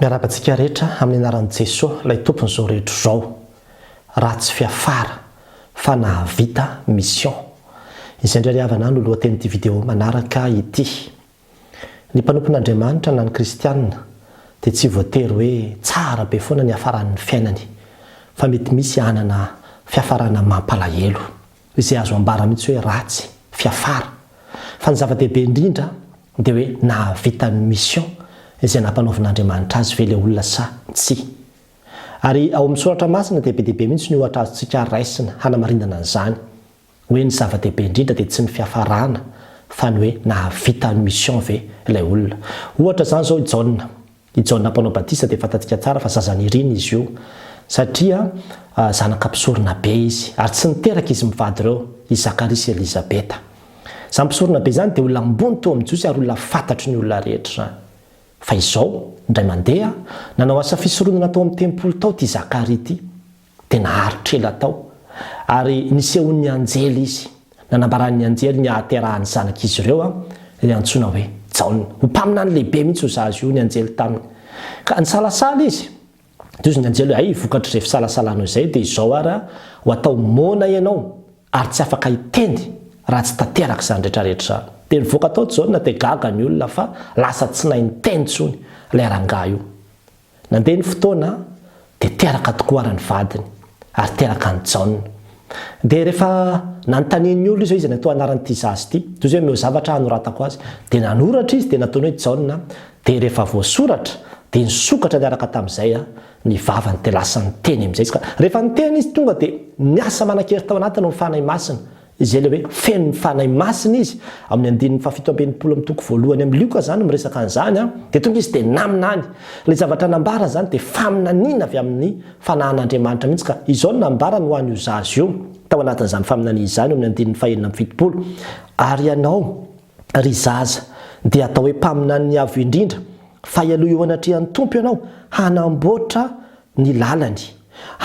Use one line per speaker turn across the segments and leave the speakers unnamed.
Miarahaba antsika rehetra amin'ny anaran'i Jesoa ilay Tompon'izao rehetra izao. Ratsy fiafara fa nahavita mission. Izay indray ry havana no lohatenin'ity video manaraka ity. Ny mpanompon'Andriamanitra na ny kristiana dia tsy voatery hoe tsara be foana ny hiafaran'ny fiainany fa mety misy hanana fiafarana mampalahelo. Izay azo ambara mihitsy hoe ratsy fiafara. Fa ny zava-dehibe indrindra dia hoe nahavita ny mission izay nampanaovin'Andriamanitra azy ve ilay olona sa tsia. Ary ao amin'ny soratra masina dia be dia be mihitsy ny ohatra azontsika raisina hanamarinana an'izany. Hoe ny zava-dehibe indrindra dia tsy ny fiafarana fa ny hoe nahavita ny mission ve ilay olona. Ohatra izany izao i Jaona. I Jaona Mpanao Batisa dia fantatsika tsara fa zaza nirina izy io, satria zanaka mpisorona be izy, ary tsy niteraka izy mivady ireo, i Zakaria sy Elizabeta. Izany mpisorona be izany dia olona ambony teo amin'ny Jiosy ary olona fantatry ny olona rehetra izany. Fa izao, indray mandeha, nanao asa fisoronana tao amin'ny tempoly tao ity Zakaria ity. Dia naharitra ela tao. Ary nisehoan'ny anjely izy. Nanambaran'ny anjely ny hahaterahan'ny zanak'izy ireo, ilay antsoina hoe Jaona. Ho mpaminany lehibe mihitsy io zaza io, ny anjely taminy. Ka nisalasala izy. Dia hozy ny anjely hoe, Hay, vokatr'izay fisalasalanao izay, dia izao ary, ho atao moana ianao, ary tsy afaka hiteny raha tsy tanteraka izany rehetra rehetra izany. Dia nivoaka tao Jaona, dia gaga ny olona fa lasa tsy nahay niteny intsony ilay rangahy io. Nandeha ny fotoana dia teraka tokoa ary ny vadiny, ary teraka an'i Jaona. Dia rehefa nanontanian'ny olona izy hoe iza no atao anaran'ity zaza ity, toy izay hoe omeo zavatra hanoratako azy, dia nanoratra izy dia nataony hoe Jaona, dia rehefa voasoratra dia nisokatra niaraka tamin'izay ny vavany dia lasa niteny amin'izay izy ka rehefa niteny izy tonga dia niasa manan-kery tao anatiny ny Fanahy Masina. Izay ilay hoe feno ny Fanahy Masina izy, amin'ny andininy fahafito amby 60 amin'ny toko voalohany amin'ny Lioka izany no miresaka an'izany an, dia tonga izy dia naminany. Ilay zavatra nambarany izany dia faminaniana avy amin'ny Fanahin'Andriamanitra mihitsy ka izao no nambarany ho an'io zaza io tao anatin'izany faminaniana izany eo amin'ny andininy fahenina amby 70, Ary ianao, ry zaza, dia atao hoe mpaminanin'ny Avo Indrindra, fa hialoha eo anatrehan'ny Tompo ianao hanamboatra ny lalany,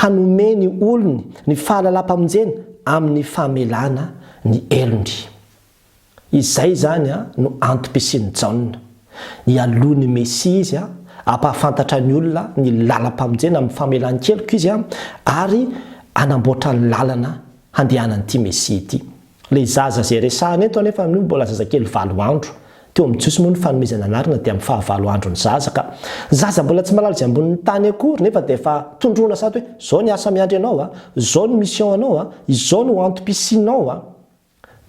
hanome ny olony ny fahalalam-pamonjena amin'ny famelana ny helony. Izay izany no antom-pisian'i Jaona. Nialoha ny Mesia izy, hampahafantatra ny olona ny lalam-pamonjena amin'ny famelan-keloka izy, ary hanamboatra ny lalana handehanan'ity Mesia ity. Ilay zaza izay resahana eto anefa amin'io mbola zazakely valo andro. Teo amin'ny Jiosy moa ny fanomezana anarana dia amin'ny fahavalo andron'ny zaza ka. Zaza mbola tsy mahalala izay ambonin'ny tany akory nefa dia efa tondroina sady hoe izao ny asa miandry anao a, izao ny mission anao a, izao no antom-pisianao a.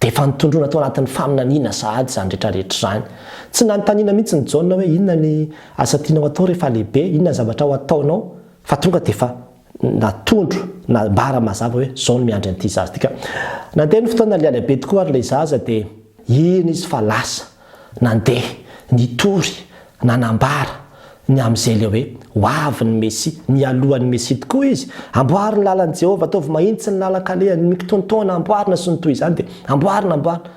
Dia efa notondroina tao anatin'ny faminaniana sahady izany rehetra rehetra izany. Tsy nanontaniana mihitsy ny Jaona hoe inona ny asa tianao atao rehefa lehibe, inona ny zavatra ho ataonao fa tonga dia efa natondro, nambara mazava hoe zao no miandry an'ity zaza ity ka. Nandeha ny fotoana niala be tokoa ary ilay zaza dia iny izy fa lasa, nandeha, nitory, nanambara ny amin'izay ilay hoe ho avy ny Mesia, nialoha ny Mesia tokoa izy, amboary ny lalan'i Jehovah, ataovy mahitsy ny lalan-kalehany, mikitoantoana amboarina sy ny toy izany dia amboarina, amboarina.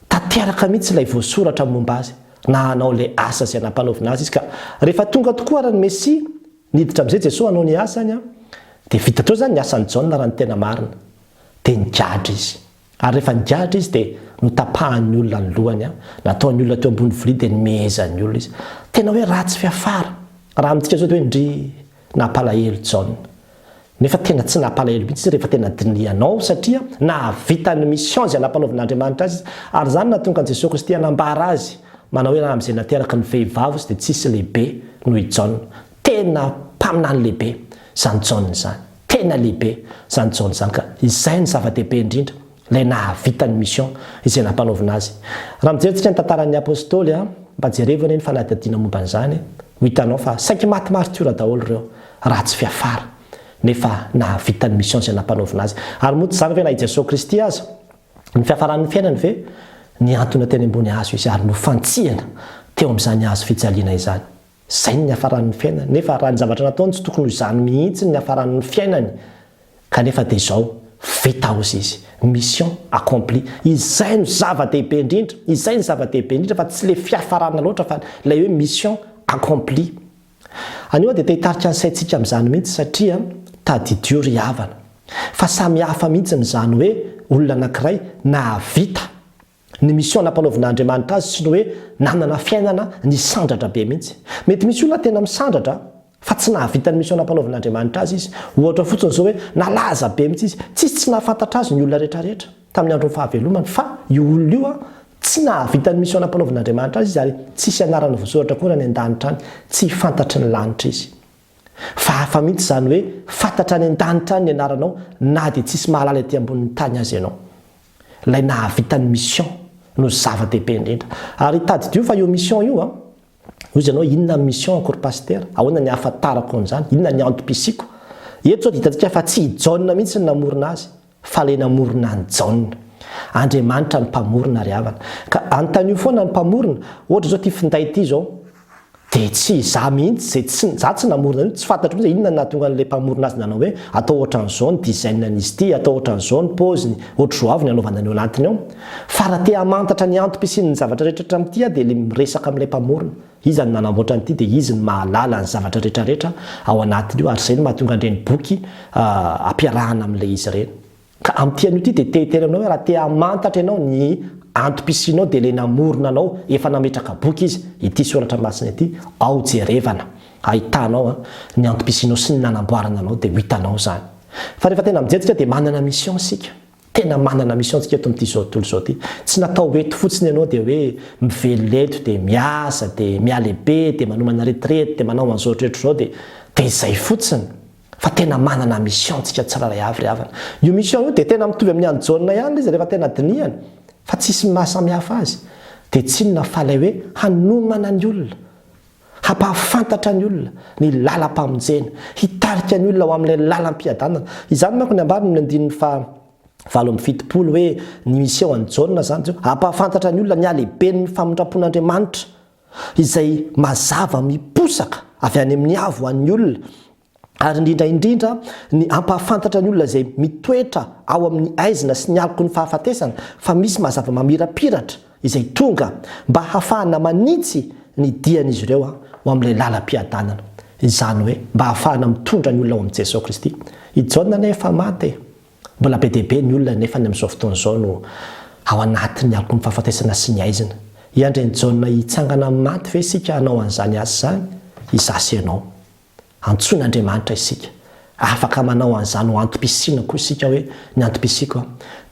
Tanteraka mihitsy ilay voasoratra momba azy, na hanao ilay asa izay nampanaovina azy izy ka rehefa tonga tokoa ary ny Mesia, Niditra amin'izay Jesoa hanao ny asany an, dia vita teo izany ny asan'i Jaona raha ny tena marina. Dia nigadra izy. Ary rehefa nigadra izy dia notapahan'ny olona ny lohany an, nataon'ny olona teo ambony vilia dia nomehezan'ny olona izy. Tena hoe ratsy fiafara. Raha amintsika izao dia hoe ndry nampalahelo Jaona. Nefa tena tsy nampalahelo mihitsy izy rehefa tena dinihanao satria nahavita ny mission izay nampanaovin'Andriamanitra azy izy. Ary izany no nahatonga an'i Jesoa Kristy hanambara azy manao hoe raha amin'izay nateraky ny vehivavy izy dia tsisy lehibe noho i Jaona. Tena mpaminany lehibe izany Jaona izany. Tena lehibe izany Jaona izany ka izay no zava-dehibe indrindra, ilay nahavita ny mission izay nampanaovina azy. Raha mijery tsika ny tantaran'ny Apostoly, mba jerevo anie ny fanadihadiana momba an'izany, ho hitanao fa saiky maty martiora daholo ireo, ratsy fiafara, nefa nahavita ny mission izay nampanaovina azy. Ary moa tsy izany ve na i Jesoa Kristy aza, ny fiafaran'ny fiainany ve, nihantona teny ambony hazo izy ary nofantsihana teo amin'izany hazo fijaliana izany. Izay ny niafaran'ny fiainany, nefa raha ny zavatra nataony tsy tokony ho izany mihitsy ny niafaran'ny fiainany, kanefa dia izao, vita hozy izy, mission accomplie, izay no zava-dehibe indrindra, izay no zava-dehibe indrindra fa tsy ilay fiafarana loatra fa ilay hoe mission accomplie. Anio aho dia te hitarika ny saintsika amin'izany mihitsy satria tadidio ry havana fa samy hafa mihitsy izany hoe olona anankiray nahavita. Ny mission nampanaovin'Andriamanitra azy tsy ny hoe nanana fiainana nisandratra be mihitsy. Mety misy olona tena misandratra fa tsy nahavita ny mission nampanaovin'Andriamanitra azy izy. Ohatra fotsiny izao hoe nalaza be mihitsy izy. Tsisy tsy nahafantatra azy ny olona rehetrarehetra tamin'ny andron'ny fahavelomany fa io olona io tsy nahavita ny mission nampanaovin'Andriamanitra azy izy ary tsisy anarana voasoratra akory any an-danitra any. Tsy fantatry ny lanitra izy. Fa hafa mihitsy izany hoe fantatra any an-danitra any ny anaranao na dia tsisy mahalala ety ambonin'ny tany aza ianao. Ilay nahavita ny mission no zava-dehibe indrindra. Ary tadidio fa io mission io an, hoy izy ianao inona ny mission-ko ry pasitera? Ahoana ny ahafantarako an'izany? Inona ny antom-pisiako? Eto izao dia hitantsika fa tsy i Jaona mihitsy no namorona azy fa ilay namorona an'i Jaona. Andriamanitra no mpamorona ry havana. Ka anontanio foana ny mpamorona, ohatra izao ity finday ity izao, Dia tsy izaho mihitsy izay tsy, izaho tsy namorona an'io, tsy fantatro mihitsy hoe inona no nahatonga an'ilay mpamorona azy nanao hoe atao ohatran'izao ny design an'izy ity, atao ohatran'izao ny paoziny, ohatr'izao avy ny hanaovana ny ao anatiny ao. Fa raha te hamantatra ny antom-pisian'ny zavatra rehetra hatramin'ity aho dia ilay miresaka amin'ilay mpamorona. Iza no nanamboatra an'ity dia izy no mahalala ny zavatra rehetra rehetra ao anatin'io ary izay no mahatonga an'ireny boky ampiarahana amin'ilay izy ireny. Ka amin'ity anio ity dia te hiteny aminao hoe raha te hamantatra ianao ny antom-pisianao dia ilay namorona anao efa nametraka boky izy, ity soratra masina ity, ao jerevana ahitanao ny antom-pisianao sy ny nanamboarana anao dia ho hitanao izany. Fa rehefa tena mijery tsika dia manana mission isika. Tena manana mission tsika eto amin'ity izao tontolo izao ity. Tsy natao ho eto fotsiny ianao dia hoe mivelona eto dia miasa dia mihalehibe dia manomana retraite dia manao an'izao rehetra izao dia dia izay fotsiny. Fa tena manana mission tsika tsirairay avy ry havana. Io mission io dia tena mitovy amin'ny an'i Jaona ihany ilay izy rehefa tena dinihana, fa tsisy maha samy hafa azy. Dia tsy inona fa ilay hoe hanomana ny olona, hampahafantatra ny olona ny lalam-pamonjena, hitarika ny olona ho amin'ilay lalam-piadanana. Izany manko ny ambarany amin'ny andininy faha 78 hoe ny mission an'i Jaona izany dia hampahafantatra ny olona ny halehiben'ny famindram-pon'Andriamanitra izay mazava miposaka avy any amin'ny avo ho an'ny olona, ary indrindra indrindra ny hampahafantatra ny olona izay mitoetra ao amin'ny haizina sy ny aloky ny fahafatesana fa misy mazava mamirapiratra izay tonga mba hahafahana manitsy ny dian'izy ireo ho amin'ilay lalam-piadanana, izany hoe mba hahafahana mitondra ny olona ao amin'i Jesoa Kristy. I Jaona anie efa maty e! Mbola be dia be ny olona nefa ny amin'izao fotoana izao no ao anatin'ny aloky ny fahafatesana sy ny haizina. Hiandry an'i Jaona hitsangana amin'ny maty ve isika hanao an'izany asa izany? Izaho sy ianao. Antsoin'Andriamanitra isika. Afaka manao an'izany ho antom-pisiana koa isika hoe, ny antom-pisiako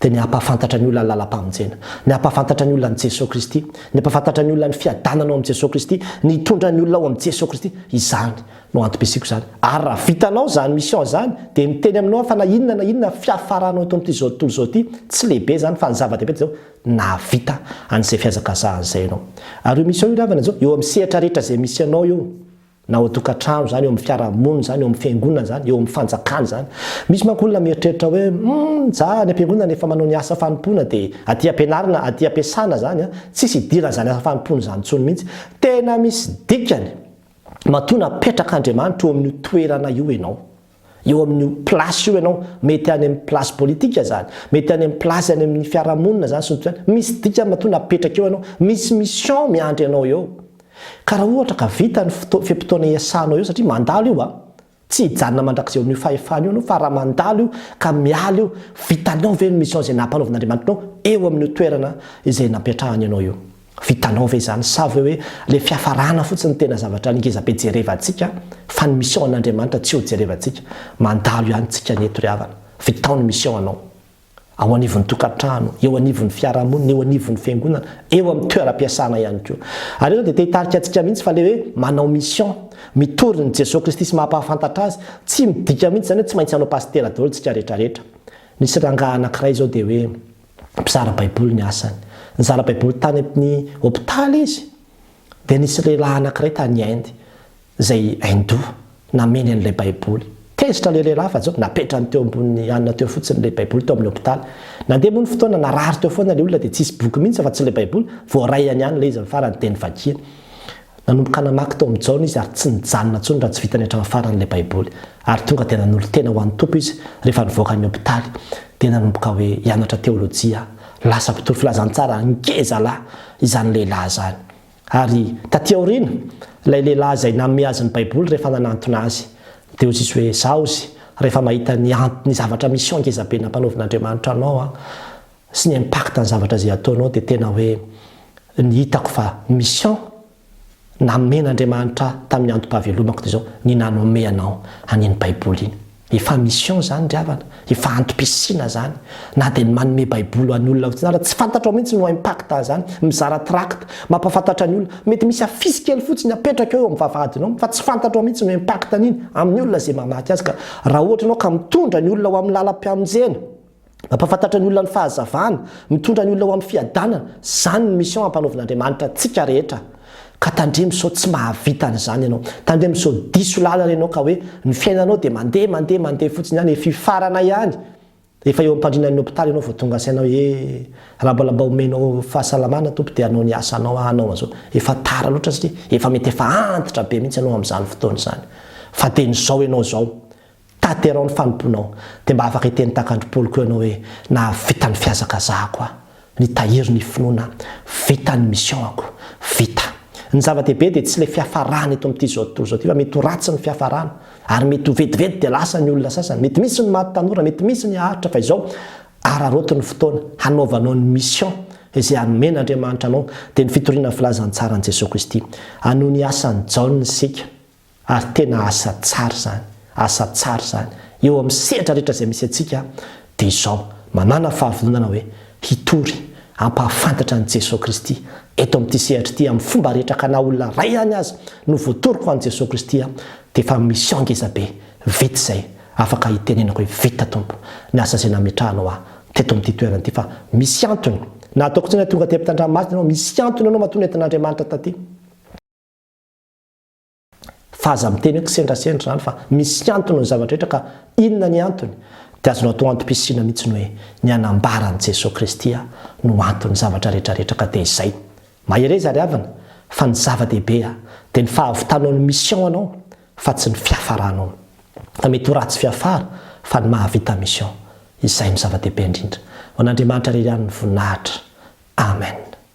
dia ny hampahafantatra ny olona ny lalam-pamonjena, ny hampahafantatra ny olona an'i Jesoa Kristy, ny hampahafantatra ny olona ny fiadanana ao amin'i Jesoa Kristy, ny hitondra ny olona ao amin'i Jesoa Kristy. Izany no antom-pisiako izany. Ary raha vitanao izany mission izany, dia miteny aminao aho fa na inona na inona fiafaranao eto amin'ity izao tontolo izao ity, tsy lehibe izany fa ny zava-dehibe dia izao, nahavita an'izay fihazakazahana izay ianao. Ary io mission io ry havana izao, eo amin'ny sehatra rehetra izay misy anao io, na ao an-tokantrano izany, eo amin'ny fiarahamonina izany, eo amin'ny fiangonana izany, eo amin'ny fanjakana izany. Misy manko olona mieritreritra hoe, hum, za any am-piangonana efa manao ny asa fanompoana dia aty am-pianarana, aty am-piasana izany an, tsisy idiran'izany asa fanompoana izany intsony mihitsy. Tena misy dikany matoa napetrak'Andriamanitra eo amin'io toerana io ianao. Eo amin'io place io ianao, mety any amin'ny place politique izany, mety any amin'ny place any amin'ny fiarahamonina izany sy ny toy izany, misy dikany matoa napetraka eo ianao, misy mission miandry anao eo. Ka raha ohatra ka vita ny fotoa, fe-potoana iasanao eo satria mandalo io an, tsy hijanona mandrakizay eo amin'io fahefana io ianao fa raha mandalo io ka miala io, vitanao ve ny mission izay nampanaovin'Andriamanitra anao eo amin'io toerana izay nampiatrahany anao io? Vitanao ve izany sa ve hoe le fiafarana fotsiny no tena zavatra ngeza be jerevantsika fa ny mission an'Andriamanitra tsy ho jerevantsika? Mandalo ihany tsika ny eto ry havana. Vitao ny mission anao. Ao anivon'ny tokantrano, eo anivon'ny fiarahamonina, eo anivon'ny fiangonana, eo amin'ny toeram-piasana ihany koa. Ary eo dia te hitarika antsika mihitsy fa le hoe manao mission, mitory ny Jesoa Kristy sy mampahafantatra azy, tsy midika mihitsy izany hoe tsy maintsy hanao pasitera daholo tsika rehetra rehetra. Nisy rangahy anankiray izao dia hoe mpizara baiboly ny asany. Nizara baiboly tany amin'ny hopitaly izy, dia nisy lehilahy anankiray tany Inde, izay Hindoa, namely an'ilay baiboly. Tezitra ilay lehilahy fa zao, napetrany teo ambonin'ny hanina teo fotsiny ilay baiboly teo amin'ny hopitaly. Nandeha moa ny fotoana, narary teo foana ilay olona dia tsisy boky mihitsy afa-tsy ilay baiboly, voaraihany ihany ilay izy amin'ny farany dia novakiany. Nanomboka namaky tao amin'i Jaona izy ary tsy nijanona intsony raha tsy vitany hatramin'ny farany ilay Baiboly. Ary tonga dia nanolo-tena ho an'ny Tompo izy rehefa nivoaka ny hopitaly. Dia nanomboka hoe hianatra teolojia. Lasa mpitory filazantsara ngeza lahy izany lehilahy izany. Ary taty aoriana, ilay lehilahy izay nanome azy ny Baiboly rehefa nanantona azy, dia hoy izy hoe, Izaho, hozy, rehefa mahita ny ny zavatra mission ngezabe nampanaovin'Andriamanitra anao aho. sy ny impact ny zavatra izay ataonao dia tena hoe ny hitako fa mission Namen'Andriamanitra ahy tamin'ny antom-pahavelomako dia izao, ny nanome anao an'iny Baiboly iny. Efa mission izany ry havana, efa antom-pisiana izany. Na dia ny manome Baiboly ho an'ny olona fotsiny ara, tsy fantatrao mihitsy no impact an'izany. Mizara tract, mampahafantatra ny olona. Mety misy afisy kely fotsiny apetraka eo amin'ny vavahadinao, fa tsy fantatrao mihitsy no impact an'iny amin'ny olona izay mamaky azy. Ka raha ohatra ianao ka mitondra ny olona ho amin'ny lalam-pamonjena, Mampahafantatra ny olona ny fahazavana, mitondra ny olona ho amin'ny fiadanana, izany ny mission ampanaovin'Andriamanitra antsika rehetra. Ka tandremo sao tsy mahavita an'izany ianao. Tandremo sao diso lalana ianao ka hoe ny fiainanao dia mandeha mandeha mandeha fotsiny ihany, efa hifarana ihany. Efa eo am-pandrinan'ny hopitaly ianao vao tonga saina hoe eh, raha mbola mba omenao fahasalamana Tompo dia hanao ny asanao aho, hanao an'izao. Efa tara loatra satria efa mety efa antitra be mihitsy ianao amin'izany fotoana izany. Fa dia ny izao ianao izao. Tanterao ny fanompoanao, dia mba afaka hiteny tahaka an-dry Paoly koa ianao hoe, Nahavita ny fihazakazahako aho, nitahiry ny finoana aho, vita ny mission-ako, vita. Ny zava-dehibe dia tsy ilay fiafarana eto amin'ity izao tontolo izao ity fa mety ho ratsy ny fiafarana, ary mety ho vetivety dia lasa ny olona sasany, mety misy ny maty tanora, mety misy ny haharitra fa izao, araraoty ny fotoana hanaovanao ny mission izay hanomen'Andriamanitra anao, dia ny fitoriana ny filazantsaran'i Jesoa Kristy. Hanohy ny asan'i Jaona isika. Ary tena asa tsara izany, asa tsara izany. Eo amin'ny sehatra rehetra izay misy antsika dia izao, manàna fahavononana hoe hitory, hampahafantatra an'i Jesoa Kristy eto amin'ity sehatra ity amin'ny fomba rehetra ka na olona iray ihany aza no voatoriko an'i Jesoa Kristy aho dia efa mission ngeza be, vita izay, afaka hitenenako hoe vita Tompo ny asa izay nametrahanao ahy teto amin'ity toerana ity fa misy antony, na ataoko tsinona tonga aty ampitandranomasina ianao, misy antony ianao matoa nentin'Andriamanitra taty. Fa aza miteny hoe kisendrasendra izany fa misy antony ny zavatra rehetra ka inona ny antony? Dia azonao atao antom-pisiana mihitsy ny hoe ny hanambara an'i Jesoa Kristy no anton'ny zavatra rehetra rehetra ka dia izay. Mahereza ry havana fa ny zava-dehibe dia ny fahavitanao ny mission anao fa tsy ny fiafaranao. Fa mety ho ratsy fiafara fa ny mahavita mission. Izay no zava-dehibe indrindra. Ho an'Andriamanitra irery ihany ny voninahitra. Amen.